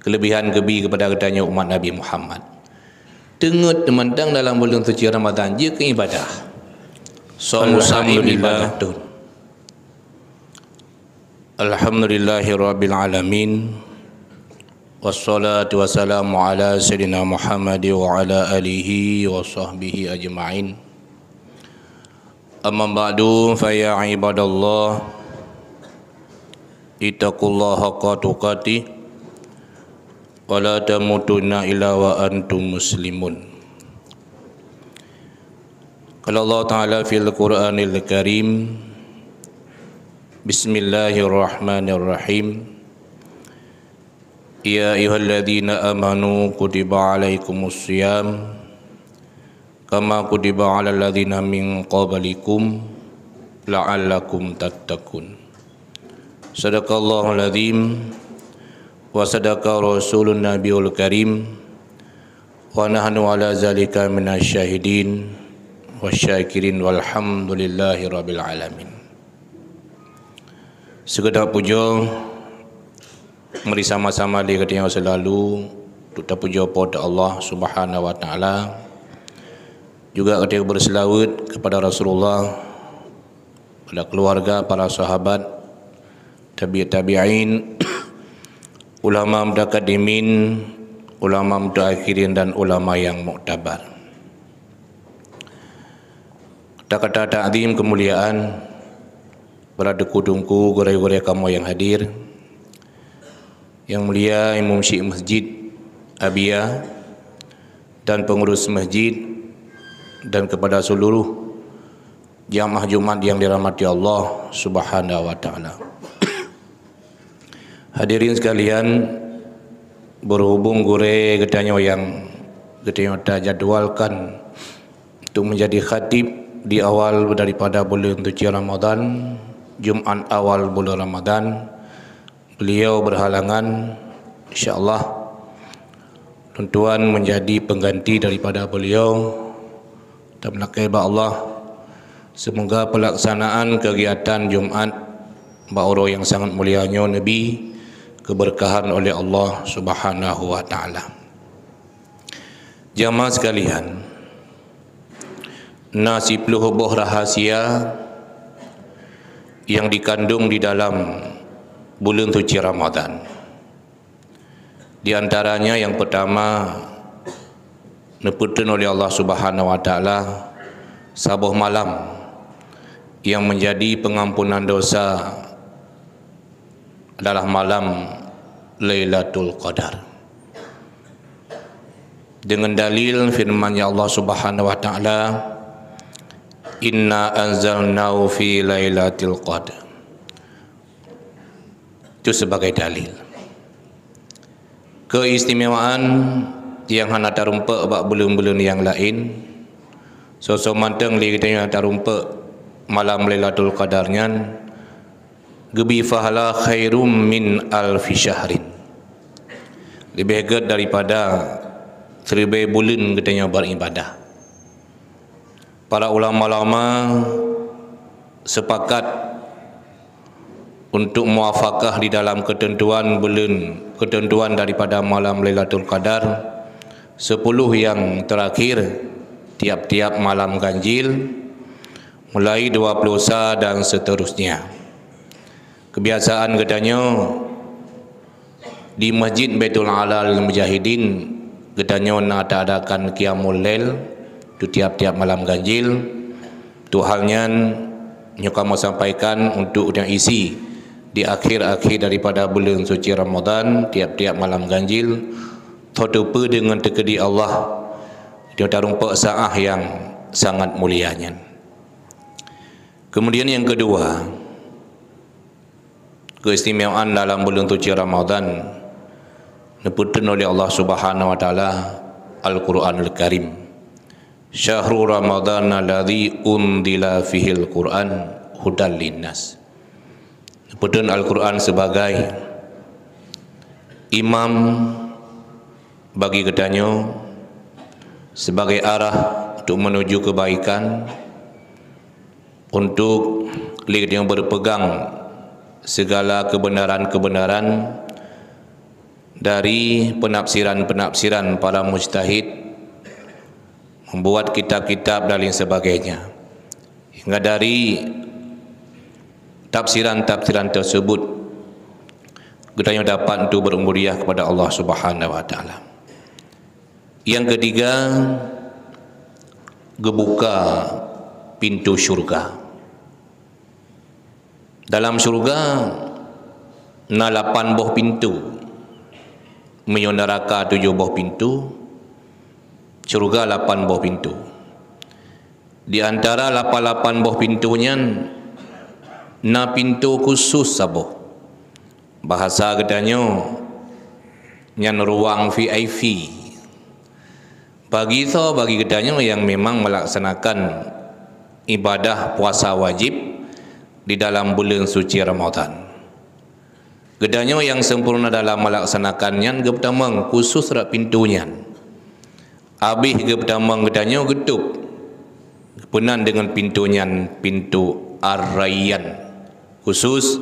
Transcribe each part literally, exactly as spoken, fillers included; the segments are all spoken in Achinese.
kelebihan geubi kepada geutanyoe umat Nabi Muhammad. Teungeut teumantang dalam buleuen suci Ramadhan jeuet keu ibadah. Shaumul saim ibadah tun. Alhamdulillahirabbil alamin. Wassalatu wassalamu ala sayyidina Muhammad wa ala alihi wa sahbihi ajma'in. Amma ba'du, fa ya ibadallah, ittaqullaha haqqa tuqatih wa la tamutunna illa wa antum muslimun. Qala Allah Ta'ala fil Qur'anil Karim, Bismillahirrahmanirrahim. Ya ayyuhalladzina amanu kutiba alaikumus siyam kama kutiba alal ladzina min qablikum la'allakum tattaqun. Sadaqallahul adzim wa sadaqa rasulun nabiyul karim wa nahnu ala zalika minasy syahidin wasyakirin walhamdulillahi rabbil alamin. Segenap puja mari sama-sama lé geutanyoe seulalu untuk tapujoe Po teu Allah Subhanahu wa Taala. Juga geutanyoe beuseulaweuet kepada Rasulullah, pada keluarga, para sahabat, tabi' tabi'in, ulama mutakaddimin, ulama mutaakhirin dan ulama yang muktabar. Kata-kata takzim kemuliaan para teungku-teungku, gurée-gurée kamoe yang hadir. Yang mulia Imum Syik Masjid Abia dan pengurus masjid dan kepada seluruh jamaah Jumat yang dirahmati Allah Subhanahu wa Taala. Hadirin sekalian, berhubung gurée geutanyoe yang geutanyoe tajadwalkan untuk menjadi khatib di awal daripada buleuen suci Ramadan, Jumat awal buleuen Ramadan, beliau berhalangan, insya-Allah lôn tuan menjadi pengganti daripada beliau. Tameulakée bak Allah, semoga pelaksanaan kegiatan Jumat bak uroe nyang sangat mulia nyoe neubi keberkahan oleh Allah Subhanahu wa Taala. Jamaah sekalian, na siploh boh rahasia yang dikandung di dalam buleuen suci Ramadan. Di antaranya yang pertama, neupeutrön oleh Allah Subhanahu wa Taala saboh malam yang menjadi pengampunan dosa adalah malam Lailatul Qadar. Dengan dalil firman-Nya Allah Subhanahu wa Taala, "Inna anzalnahu fi lailatul qadar." Itu sebagai dalil. Keistimewaan yang hana tarumpok bak buleuen-buleuen yang lain, soe-soe mantong lé geutanyoe tarumpok malam Lailatul Qadar nyan, geubi pahala khairum min alfi syahrin. Leubeh gét daripada siribée buleuen geutanyoe beribadah. Para ulama-ulama sepakat untuk muwafakah di dalam keuteuntuan buleuen, keuteuntuan daripada malam Lailatul Qadar, sepuluh yang terakhir tiap-tiap malam ganjil, mulai dua puluh sa dan seterusnya. Kebiasaan geutanyoe di Masjid Baitul A'la Lil Mujahidin, geutanyoe na taadakan qiyamul lail di tiap-tiap malam ganjil. Tuhan nyan nyoe kamoe sampaikan untuk nyang isi di akhir-akhir daripada buleuen suci Ramadan, tiap-tiap malam ganjil, teuteupeu deungon teukeudi Allah, di tarumpok saah yang sangat mulia nyan. Kemudian yang kedua, keistimewaan dalam buleuen suci Ramadan neupeutrön oleh Allah Subhanahu wa Taala Al-Qur'anul Karim. "Syahru Ramadan alladzi unzila fihil Qur'an hudal linnas." Neupeutrön Al-Qur'an sebagai imam bagi geutanyoe, sebagai arah untuk menuju kebaikan, untuk lé geutanyoe berpegang segala kebenaran-kebenaran Dari penafsiran-penafsiran para mujtahid, membuat kitab-kitab dan lain sebagainya, hingga dari tafsiran-tafsiran tersebut, geutanyoe dapat untuk berubudiyah kepada Allah Subhanahu wa Taala. Yang ketiga, gebuka pintu syurga. Dalam syurga na lapan boh pintu. Meunyoe neuraka tujoh boh pintu, syurga lapan boh pintu. Di antara lapan-lapan boh pintu nyan, na pintu khusus saboh. Bahasa geutanyoe nyan ruang V I P. Bagi soe? Bagi geutanyoe nyang memang melaksanakan ibadah puasa wajib di dalam buleuen suci Ramadhan. Geutanyoe nyang sempurna dalam melaksanakan nyan geupeutamong khusus rot pintu nyan. Abéh geupeutamong geutanyoe geutôb, geupeunan deungon pintu nyan, pintu Ar-Rayyan, khusus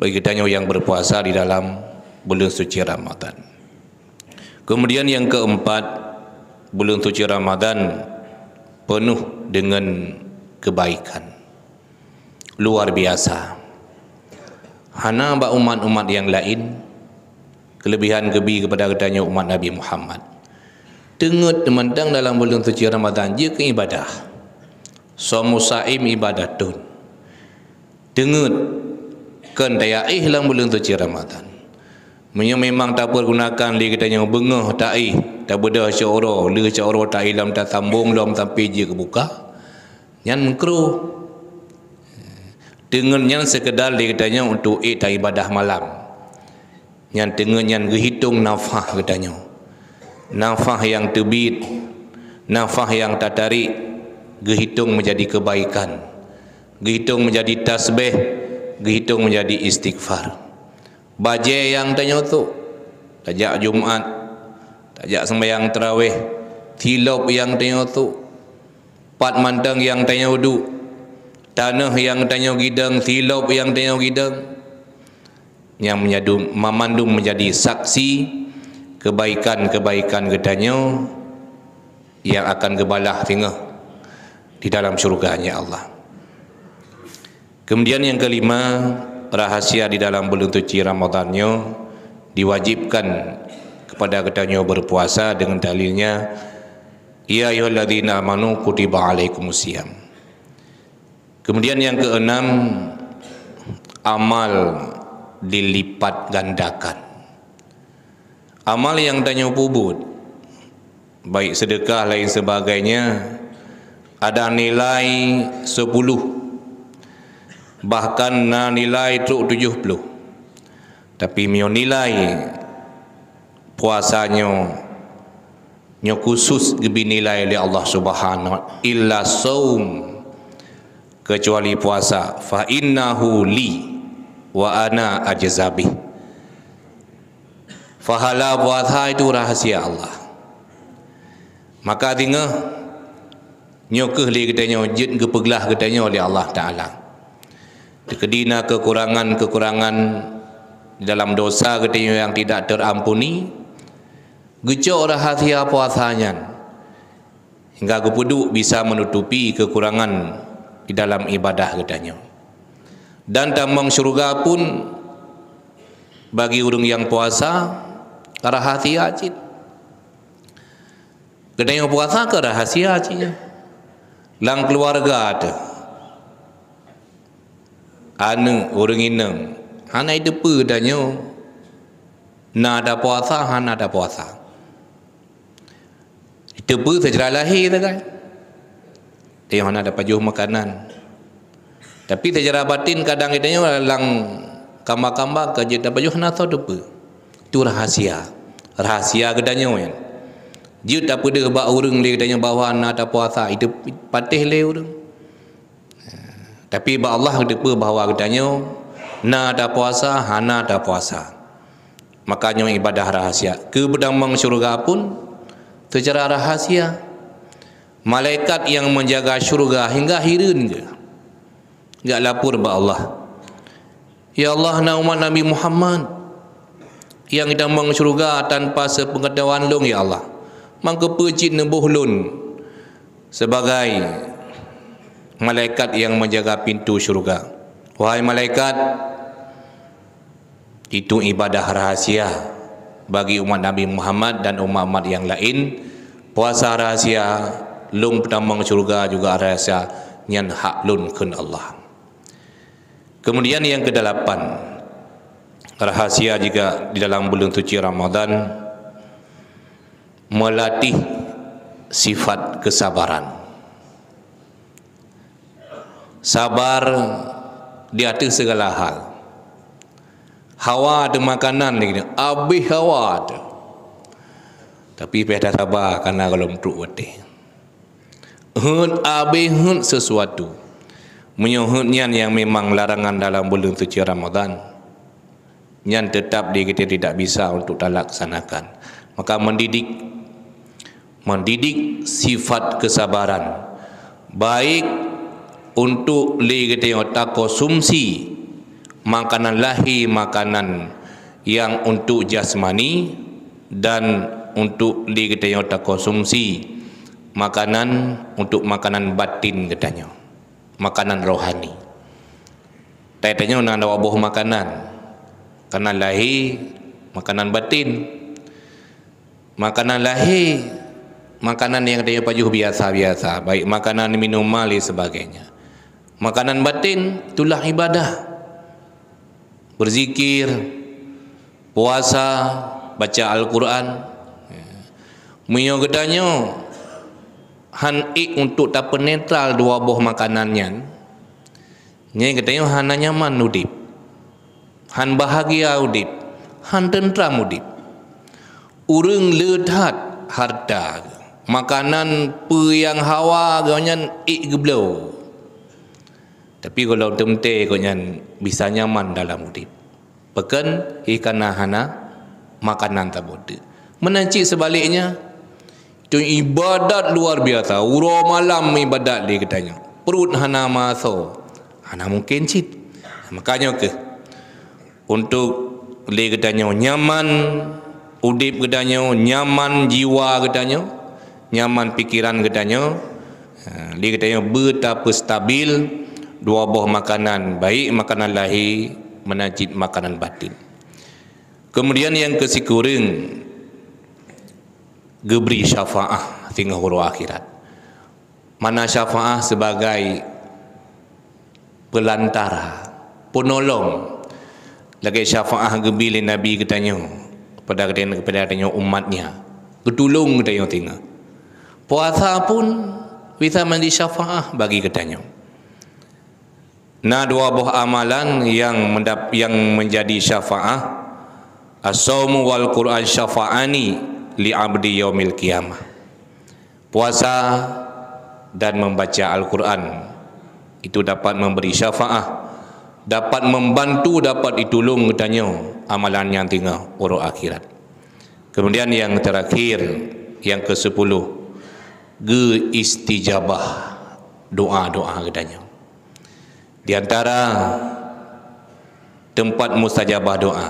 bagi geutanyoe nyang berpuasa di dalam buleuen suci Ramadhan. Kemudian yang keempat, buleuen suci Ramadhan penuh dengan kebaikan. Luar biasa. Hana bak umat-umat nyang laén kelebihan geubi keupada geutanyoe umat Nabi Muhammad. Teungeut teumantong dalam buleuen suci Ramadhan jeuet keu ibadah. Shaum saim ibadatun. Teungeut kon tayaéh lam buleuen suci Ramadhan. Meunyoe memang tapeurgunakan lé geutanyoe beungoh taéh, tabeudôh siuroe, lheueh siuroe taéh lom tasambong lom sampoe jeuet keu buka, nyan meukruh. Teungeut nyan seukeudar lé geutanyoe untuk ék taibadah malam. Nyan teungeut nyan geuhitong nafah geutanyoe. Nafah nyang teubiet, nafah nyang tatarék, geuhitong meujadi keubaikan, geuhitong meujadi tasbeh, geuhitong meujadi istighfar. Bajée nyang tanyoe sôk, tajak Jumat, tajak seumbahyang tarawéh, silop nyang tanyoe sôk, pat mantong nyang tanyoe duek, tanoh nyang tanyoe gidong, silop nyang tanyoe gidong, nyang meunjadi, mamandum meujadi saksi keubaikan-keubaikan geutanyoe nyang akan geubalah singoh di dalam syurga-Nya Allah. Kemudian yang kelima, rahasia di dalam buleuen suci Ramadhan nyoe diwajibkan kepada geutanyoe berpuasa dengan dalilnya, "Ya ayyuhalladzina amanu kutiba alaikumus siyam." Kemudian yang keenam, amal dilipat gandakan. Amal nyang tanyoe peubuet, baik seudeukah lain sebagainya, ada nilai sepuluh, bahkan na nilai trok tujoh ploh. Tapi meunyoe nilai puasa nyoe, nyoe khusus geubi nilai lé Allah Subhanahu wa, illa saum, kecuali puasa, fa innahu li wa ana ajza bih. Pahala puasa itu rahasia Allah. Maka singoh nyoe kheueh lé geutanyoe jeuet geupeuglah geutanyoe lé Allah Taala. Teukeudi na kekurangan-kekurangan di dalam dosa geutanyoe nyang tidak terampuni, geucok rahasia puasa nyan hingga geupeuduek bisa meunutupi kekurangan di dalam ibadah geutanyoe. Dan tamong syeuruga pun bagi ureuëng nyang puasa rahasia cit. Geutanyoe puasa keu rahasia cit nyan. Lam keuluwarga teuh, aneuëk, ureuëng inong, hana jiteupeue tanyoe na tapuasa, hana tapuasa. Jiteupeue seucara lahé sagai, tanyoe hana tapajoh makanan. Tapi seucara batin kadang geutanyoe lam kamba-kamba ka jeuet tapajoh hana soe teupeue. Itu rahasia. Rahasia geutanyoe nyan. Jeuet tapeudeuh bak ureuëng lé geutanyoe bahwa na tapuasa, itu patéh lé ureuëng. Tapi bak Allah geuteupeue bahwa geutanyoe na tapuasa, hana tapuasa. Maka nyoe ibadah rahasia. Keu beutamong syeuruga pun seucara rahasia. Malaikat nyang meujaga syeuruga hingga hireuen geuh, geulapor bak Allah, "Ya Allah, na umat Nabi Muhammad, nyang jitamong syeuruga tanpa seupengetahuan lôn, ya Allah. Mangkeupeu cit neuboh lôn sebagai malaikat nyang meujaga pintoe syeuruga. Wahai malaikat, itu ibadah rahasia bagi umat Nabi Muhammad dan umat-umat nyang laén. Puasa rahasia, lôn peutamong syeuruga juga rahasia, nyan hak lôn kheun Allah. Kemudian yang kedelapan, rahasia juga di dalam bulan suci Ramadan, melatih sifat kesabaran. Sabar di ateueh segala hal. Hawa teuh makanan lagée nyoe, abéh hawa teuh. Tapi pih tasaba karena gohlom trok watée. Heuet abéh heuet sesuatu. Meunyoe heuet nyan nyang memang larangan dalam buleuen suci Ramadhan, nyan teutab di geutanyoe tidak bisa untuk talaksanakan. Maka mendidik, mendidik sifat kesabaran, baik untuk lé geutanyoe takonsumsi makanan lahé, makanan yang untuk jasmani, dan untuk lé geutanyoe takonsumsi makanan untuk makanan batin geutanyoe, makanan rohani. Tanyoe na dua boh makanan, makanan lahé, makanan batin. Makanan lahé, makanan nyang tanyoe pajoh biasa-biasa, baik makanan, minuman, dan sebagainya. Makanan batin, itulah ibadah. Berzikir, puasa, baca Al-Quran. Meunyoe geutanyoe han ék untuk tapeunetral dua boh makanan nyan, nyan geutanyoe hana nyaman udeb, han bahagia udeb, han teuntram udeb. Ureuëng le that hareuta, makanan peue nyang hawa geuh nyan ék geubloe. Tapi gohlom teumtée gobnyan bisa nyaman dalam udeb. Pakon? Éh, kana hana makanan saboh teuk. Meunan cit seubaliknya, tanyoe ibadat luar biasa, uroe malam ibadat lé geutanyoe. Pruet hana meuasoe, hana mungken cit. Makajih keuh, untuk lé geutanyoe nyaman udeb geutanyoe, nyaman jiwa geutanyoe, nyaman pikeran geutanyoe, ha, lé geutanyoe beutapeustabil dua boh makanan, baik makanan lahé meunan cit makanan batin. Kemudian nyang keusikureueng, geubri syafaah singoh uroe akhirat. Mana syafaah sebagai peulantara, peunolong, lagée syafaah geubi lé Nabi geutanyoe kepada geutanyoe, kepada geutanyoe umat-Nya, geutulông geutanyoe singoh. Puasa pun bisa menjadi syafaah bagi geutanyoe. Na dua boh amalan nyang mendap-, nyang menjadi syafaah, as-saumu wal Qur'an syafa'ani li abdi yaumil qiyamah. Puasa dan membaca Al-Quran itu dapat memberi syafaah, dapat membantu, dapat ditulông geutanyoe amalan nyang singoh uroe akhirat. Kemudian yang terakhir, yang kesepuluh, geu istijabah doa-doa geutanyoe. Di antara teumpat mustajabah doa,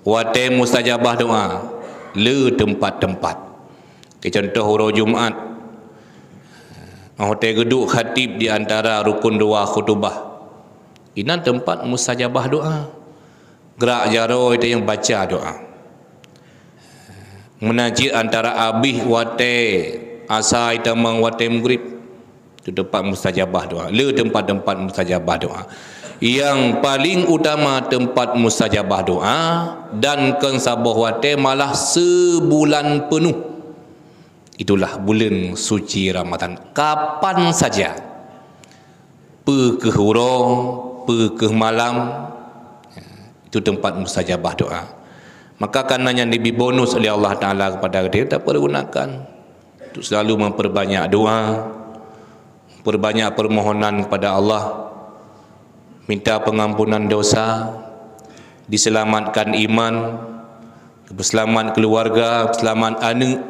watée mustajabah doa, le teumpat-teumpat. Keu contoh, uroe Jumat, watée geuduek khatib di antara rukun dua khutubah, inan teumpat mustajabah doa. Grak jaroe tanyoe baca doa. Meunan cit antara abéh watée asa tamong watée meugrib, itu teumpat mustajabah doa. Le teumpat-teumpat mustajabah doa. Nyang paling utama teumpat mustajabah doa, dan kon saboh watée, malah seubulan peunoh. Itulah buleuen suci Ramadhan. Kapan saja, peu kheueh uroe, peu kheueh malam, itu teumpat mustajabah doa. Maka karena nyan dibri bonus oleh Allah Taala kepada geutanyoe, tapergunakan untuk selalu memperbanyak doa, perbanyak permohonan kepada Allah, minta pengampunan dosa, diselamatkan iman, geupeuselamat keluarga, geupeuselamat aneuëk,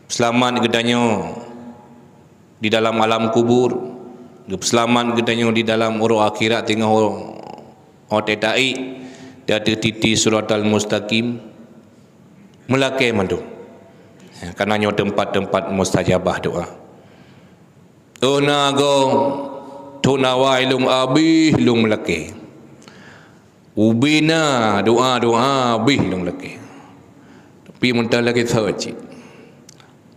geupeuselamat geutanyoe di dalam alam kubur, geupeuselamat geutanyoe di dalam uroe akhirat teungoh watée taék, di ateueh titi siratal mustaqim, meulakée mandum. Karena nyoe teumpat-teumpat mustajabah doa. Oh na goe, tuna wai lôn abéh lôn meulakée. Ubé na doa-doa abéh lôn lakée. Tapi meuntang lagée thot cit.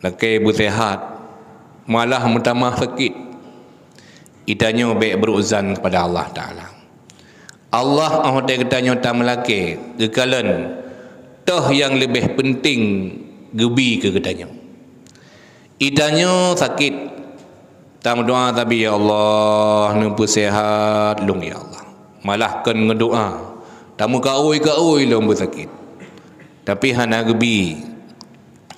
Lakée beuseuhat, malah meutamah sakét. Geutanyoe bék beurukzan kepada Allah Taala. Allah 'oh watée geutanyoe tameulakée, geukalon toh nyang leubeh peunteng geubi keu geutanyoe. Geutanyoe sakét, tameudoa tabi, "Ya Allah, neupeuseuhat lôn, ya Allah." Malah kon meudoa, tameukaôi-kaôi lom beusakét. Tapi hana geubi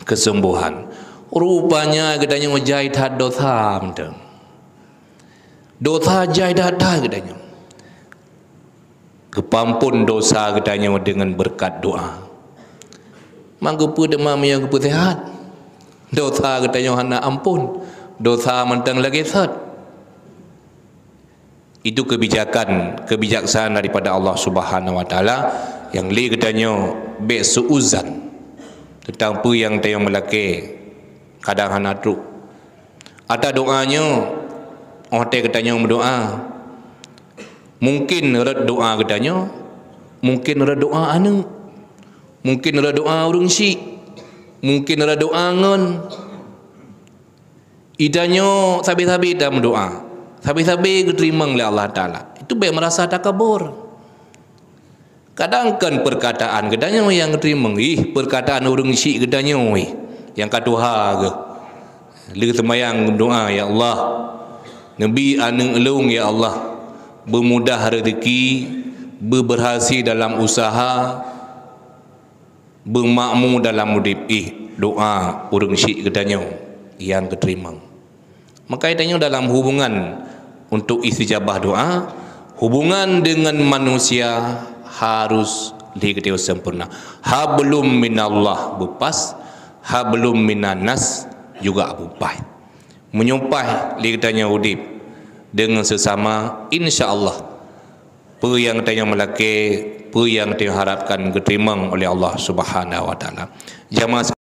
keuseumbôhan. Rupanya geutanyoe jai that dosa mantong. Dosa jai that-that geutanyoe. Geupampon dosa geutanyoe deungon beureukat doa. Mangkeupeue teuma meunyoe geupeuseuhat? Dosa geutanyoe hana ampon. Dosa mantong lagée sot. Itu kebijakan, kebijaksanaan daripada Allah Subhanahu Wa Taala nyang lé geutanyoe bék suuzan teuntang peue nyang tanyoe meulakée kadang hana trok. Ata doa nyoe, 'oh watée geutanyoe meudoa, mungken rot doa geutanyoe, mungken rot doa aneuëk, mungken rot doa ureuëng syik, mungken rot doa ngon. Geutanyoe sabe-sabe tameudoa, sabe-sabe geuteurimong lé Allah Taala. Itu bék meurasa takabur. Kadang kon peurkataan geutanyoe nyang geuteurimong, ih, peurkataan ureuëng syik geutanyoe, ih, nyang ka tuha geuh. Lheueh seumayang meudoa, "Ya Allah, neubi aneuëk lôn, ya Allah, beumudah rezeki, beubeurhasil dalam usaha, beumakmu dalam udeb." Ih, doa ureuëng syik geutanyoe nyang geuteurimong. Maka geutanyoe dalam hubungan untuk istijabah doa, hubungan deungon manusia harus lé geutanyoe sempurna. Hablum minallah beupas, hablum minannas juga beupaih. Meunyoe paih lé geutanyoe udeb deungon seusama, insya Allah peue nyang tanyoe meulakée, peue nyang tanyoe harapkan geuteurimong oleh Allah Subhanahu Wa Taala. Jamaah